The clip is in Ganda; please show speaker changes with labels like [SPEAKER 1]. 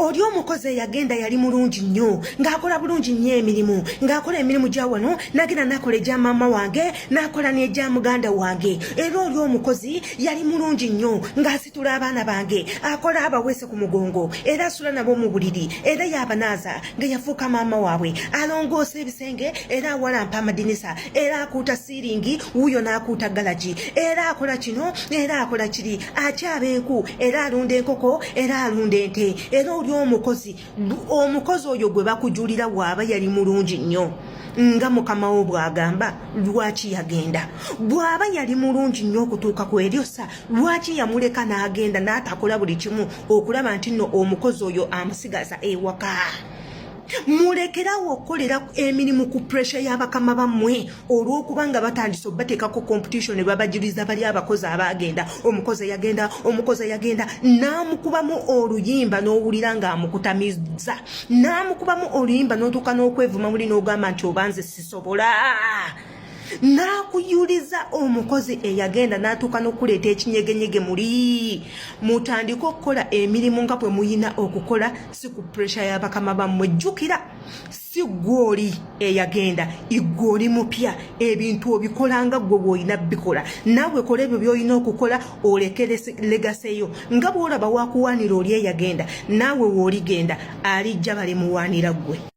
[SPEAKER 1] Oli omukozi eyagenda yali mulungi nnyo, ng'akola bulungi nnyo emirimu, ng'akola emirimu gya wano, n'agenda n'akola egya maama wange, n'akola n'egya muganda wange. Era oli omukozi yali mulungi nnyo, ng'asitula abaana bange, akola abaweese ku mugongo, era asula nabo mu buliri, era y'abanaaza nga yafuuka maama waabwe, alongoosa ebisenge, era awalampa amadinisa, era akuuta siiringi, wuuyo n'akuuta galagi, era akola kino, era akola kiri, akyaba enku, era alunda enkoko, era alunda ente. Era oli omukozi, omukozi oyo gwe bakujulira bw'aba yali mulungi nnyo nga mukama wo bw'agamba, lwaki yagenda? Bw'aba yali mulungi nnyo okutuuka ku eryo ssa, lwaki yamuleka n'agenda n'atakola buli kimu okulaba nti nno omukozi oyo amusigaza ewaka? Mulekerawo okukolera emirimu ku pressure y'abakama bammwe, olw'okuba nga batandise obateekako competition ne babajuliza bali abakozi abaagenda. Omukozi eyagenda, omukozi eyagenda n'amukubamu oluyimba, n'owulira ng'amukutamiza, n'amukubamu oluyimba, n'otuuka n'okwevuma muli, n'ogamba nti obanze sisobola. N'akuyuliza omukozi eyagenda n'atuuka n'okuleeta ekinyegenyege muli. Mutandike okukola emirimu nga bwe muyina okukola, si ku pressure y'abakama bammwe. Jjukira, si ggwe oli eyagenda, iggwe oli mupya. Ebintu obikola nga ggwe bw'olina bikola. Naawe kola ebyo by'olina okukola, oleke legacy yo. Nga bw'olaba wakuwaanira oli eyagenda, naawe w'oligenda alijja balimuwaanira ggwe.